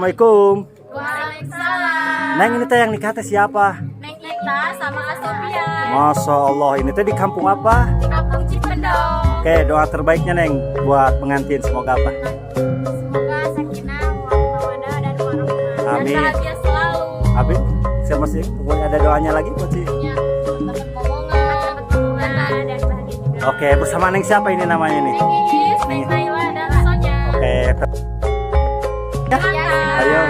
Assalamualaikum. Waalaikumsalam. Neng, ini teh yang nikah teh siapa? Neng Ita sama Asofia. Masya Allah, ini teh di kampung apa? Di kampung Cipendok. Oke, doa terbaiknya, Neng, buat pengantin semoga apa? Semoga sakinah, mawaddah dan warahmah. Amin. Dan bahagia selalu. Amin. Siapa sih? Pokoknya ada doanya lagi buat si. Ya, dapat momongan, dapat momongan dan bahagia juga. Oke, bersama Neng siapa ini namanya nih? Neng Iis, Neng Naila dan Sonya. Oke. Ya, ayo.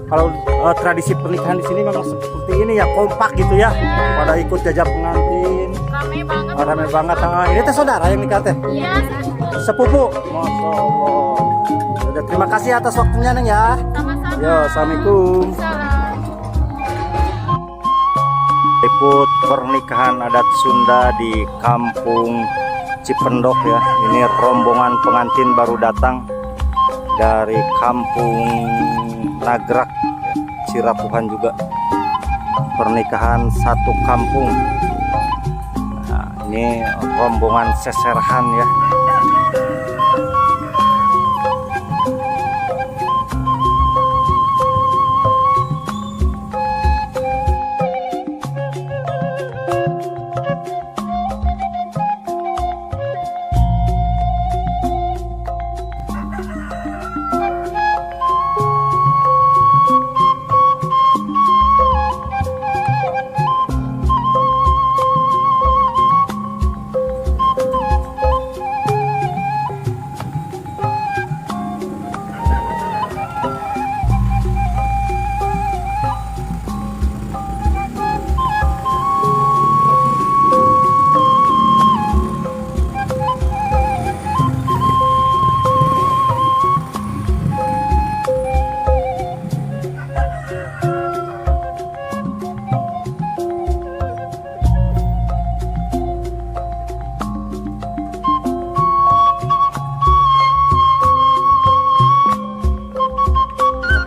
Kalau tradisi pernikahan di sini memang seperti ini ya, kompak gitu ya. Pada ikut jajab pengantin. Rame banget. Oh, rame banget. Ah, ini teh saudara yang nikah teh? Iya, sepupu. Sepupu. Masya Allah. Udah, terima kasih atas waktunya, Neng, ya. Sama-sama. Yo, assalamualaikum. Salam. Liput pernikahan adat Sunda di Kampung Cipendok ya. Ini rombongan pengantin baru datang dari Kampung Nagrak, Cirapuhan juga. Pernikahan satu kampung. Nah, ini rombongan seserahan ya.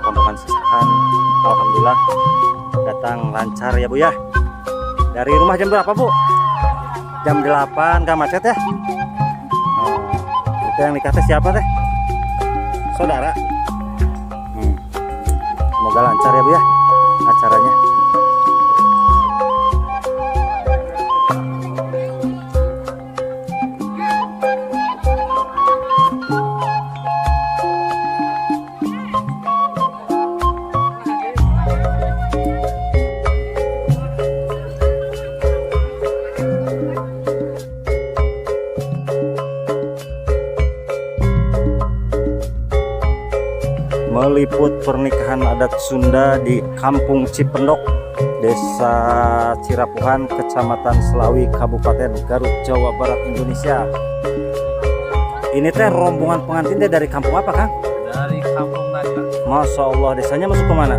Rombongan seserahan alhamdulillah datang lancar ya, Bu, ya. Dari rumah jam berapa, Bu? Jam 8, gak macet ya? Oh, itu yang nikah teh siapa teh? Saudara. Semoga lancar ya, Bu, ya, acaranya. Meliput pernikahan adat Sunda di Kampung Cipendok, Desa Cirapuhan, Kecamatan Selawi, Kabupaten Garut, Jawa Barat, Indonesia. Ini teh rombongan pengantin teh dari kampung apa, Kang? Dari Kampung Naga. Masya Allah, desanya masuk kemana?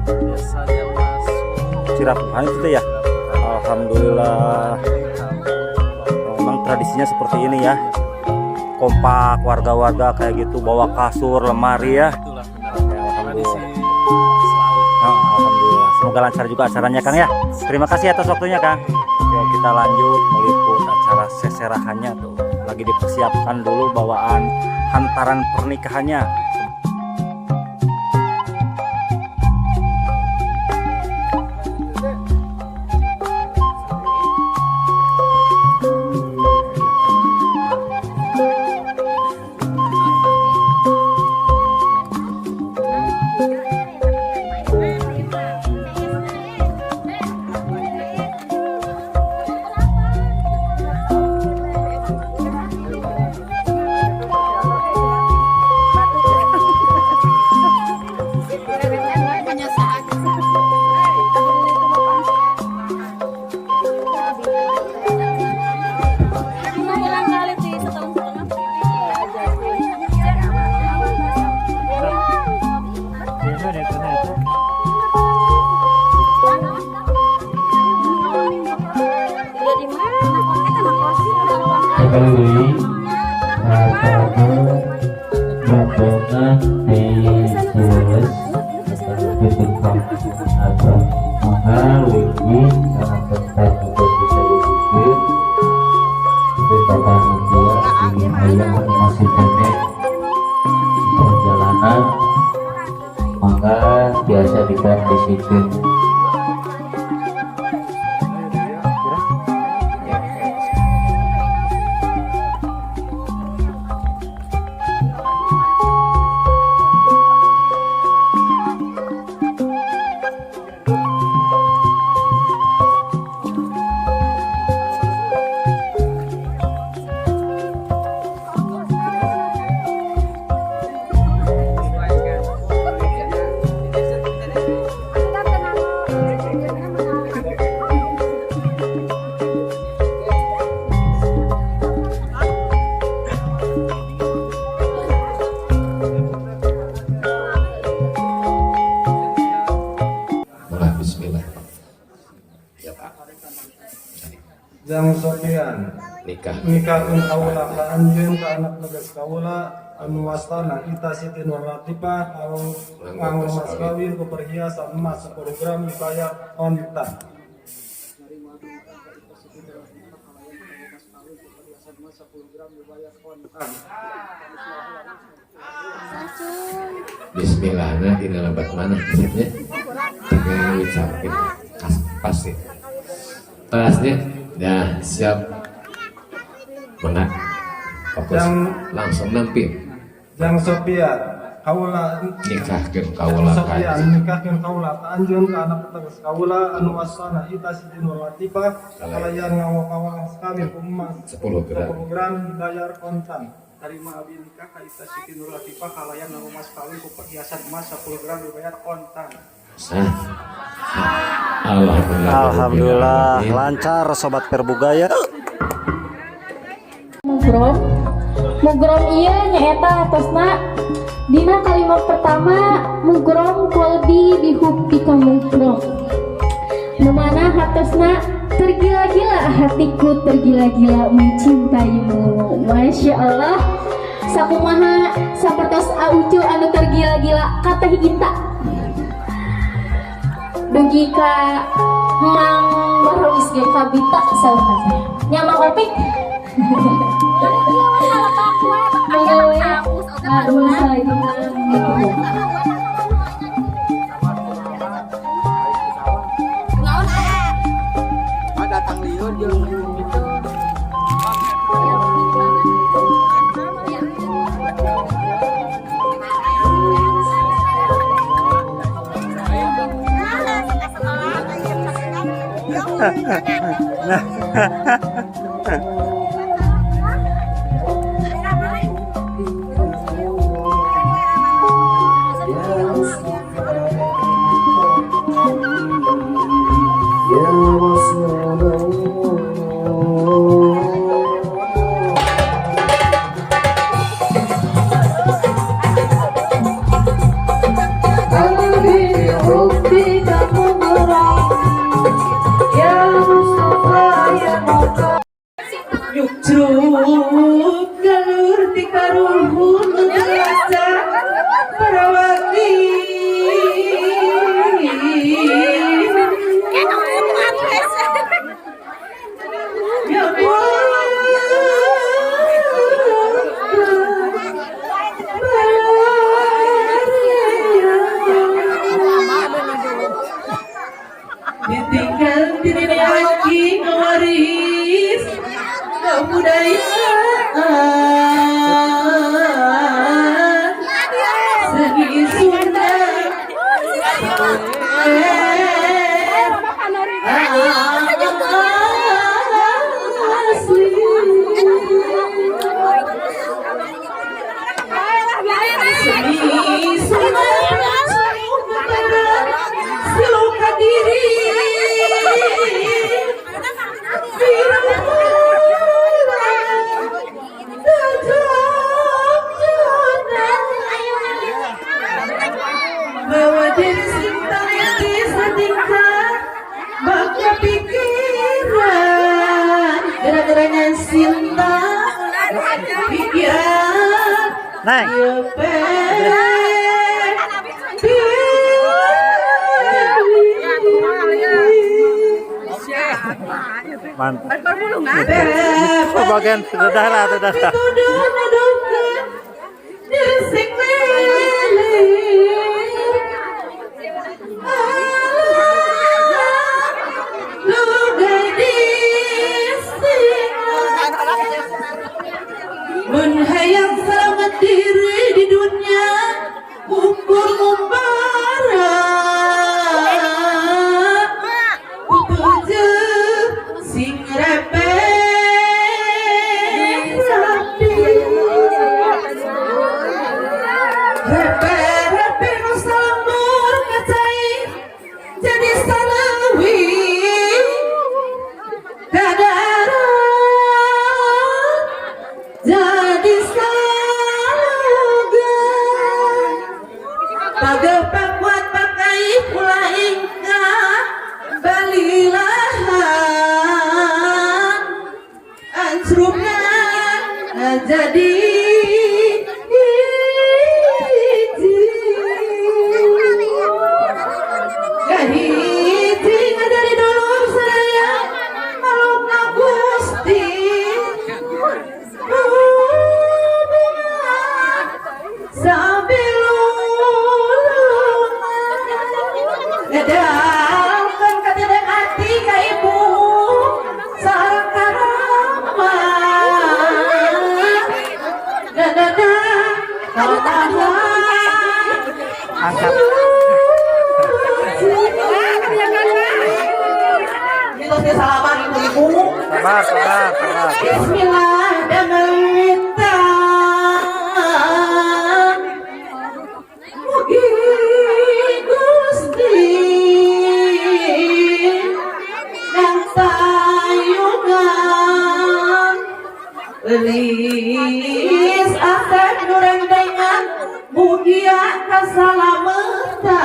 Desanya masuk Cirapuhan itu teh ya? Alhamdulillah. Memang tradisinya seperti ini ya. Kompak warga-warga kayak gitu, bawa kasur, lemari ya. Itulah benar. Ya, Tradisi alhamdulillah. Selawi. Oh, alhamdulillah. Semoga lancar juga acaranya, Kang, ya. Terima kasih atas waktunya, Kang. Oke, kita lanjut meliput acara seserahannya tuh. Lagi dipersiapkan dulu bawaan hantaran pernikahannya. Bilang kali sih setahun setengah. Udah di mana? Sekali atau rombongan di Cileles di kampung atau mangga wingi karena tempat untuk bisa dipikir di panitia di ayam masih pendek perjalanan. Kahanan mangga biasa dikondisikan. Mulai bismillah. Ya Pak. Jang Sofian Nikah. Nikahkeun kaula ka anjeun ka anak tegas kaula anu wastana Ita Siti Nur Latifah nganggo mas kawin ku perhiasan emas 10 gram dibayar kontan. Bismillahna dina lambat mana maksudnya? Tinggal ngucapkeun pasti. Pasnya. Nah, siap. Mangga. Fokus. Langsung nampi. Jang Sofian kaula Nikahkeun Jang kaula ka Sofian nikahkeun kaula ka anjeun ka anak tegas kaula anu wastana Ita Siti Nur Latifah kalayan nganggo mas kawin ku emas 10 gram. 10 gram dibayar kontan. Tarima abi nikah ka Ita Siti Nur Latifah kalayan nganggo mas kawin ku perhiasan emas 10 gram dibayar kontan. Sah. Alhamdulillah. Alhamdulillah lancar Sobat Perbugaya. Mugrom mugrom ieu nyaeta hartosna dina kalimat pertama mugrom kolbi bihubbika mugrom, nu mana hartosna tergila-gila hatiku tergila-gila mencintaimu. Masya Allah, sakumaha sapertos Aucu anu tergila-gila ka Teh Ita dugi ka Mang Barois ge kabita saurna teh nya Mang Opik. Mangga we ngarusa. Datang lieur jeung Ya Rasulullah. قلبي بحبك مغرم يا مصطفى يا مصطفى. Nyukcruk galur ti karuhun nu tiasa parawati. Ya ditinggal diri lagi ngawaris kebudayaan seni Sunda. Asli seni Sunda siluka diri. Bawa diri sinta setingkat baka pikiran gara-garanya cinta pikiran. Neng. Mantap. Oh, bagian sudah lah, sudah. Ukur ngumbara Putu sing repe rapi Repe repe nu salembur ngacai jadi salawi Kadaran jadi salaga Pagapakuat pakai pula ingkang balilahan Ancrumna jadi hiji Gahiji dari dulur sadaya malukna Gusti Ngedalkan katideng hati ka ibu sareng karama Dadada Angkat. Ini terus salaman ibu-ibu. Sabar, sabar, sabar. Bismillah dan minta Mugi Gusti nang tayungan Lis asep nurendengan mugia kasalametan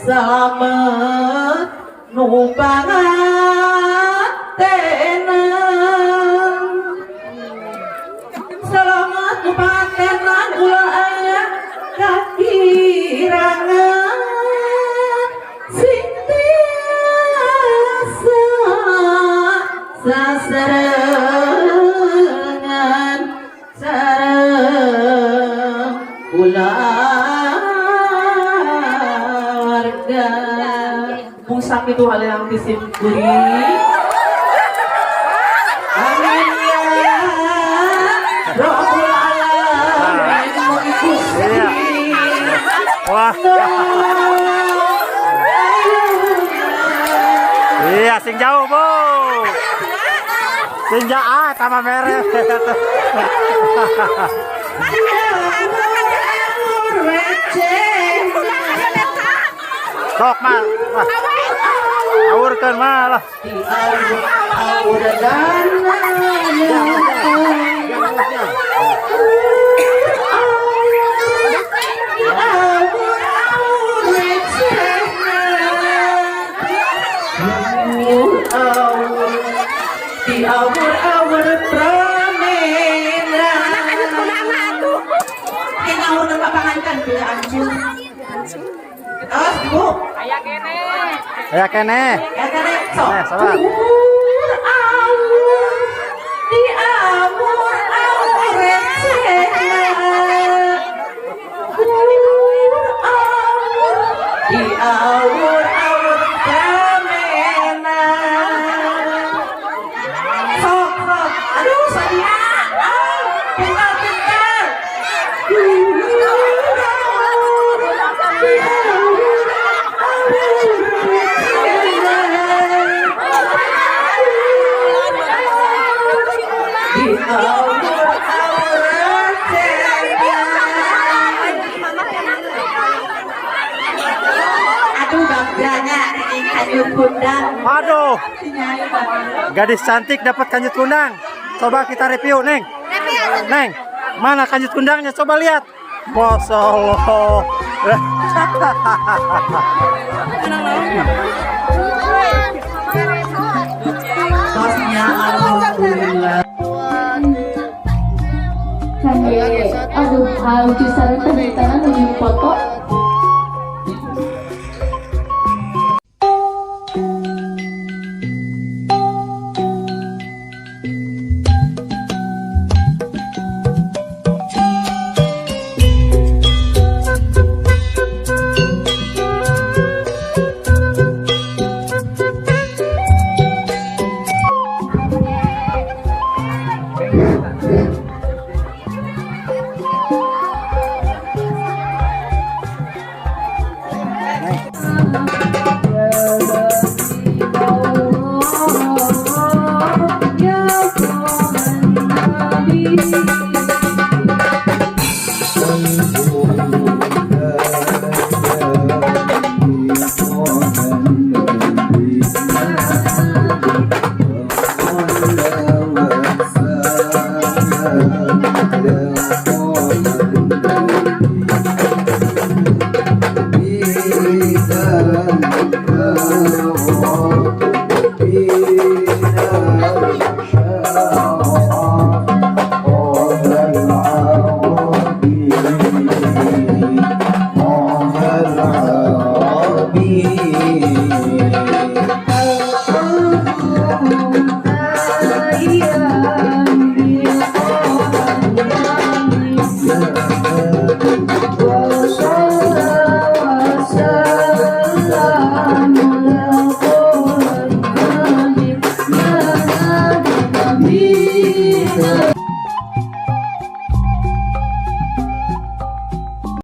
Selamat nu pangatenan Selamat nu pangatenan ulah aya kakirangan Sing tiasa sasarengan sareng kulawarga. Mung sakitu hal yang disimpuri. Amin ya Rabbul alamin. Mugi Gusti. Wah. Iya, sing jauh, Bu. Sing jauh, ah, tambah merek. Sok mah. Awurkeun mah lah. Di awur-awur pramena. Kinawur ng papangantan bila ancur. Awas ibu. Aya kene. Aya kene. Sok. Sabar. Di awur-awur recehna. Di awur-awur pramena. Sok, sok. Aduh, sadia. Pintar, pintar. Aduh, bagjanya ini kanjut kundang. Aduh. Gadis cantik dapat kanjut kundang. Coba kita review, Neng. Neng, mana kanjut kundangnya? Coba lihat. Masya Allah. Alhamdulillah. Aduh, lucu sareng teh nuju foto. Al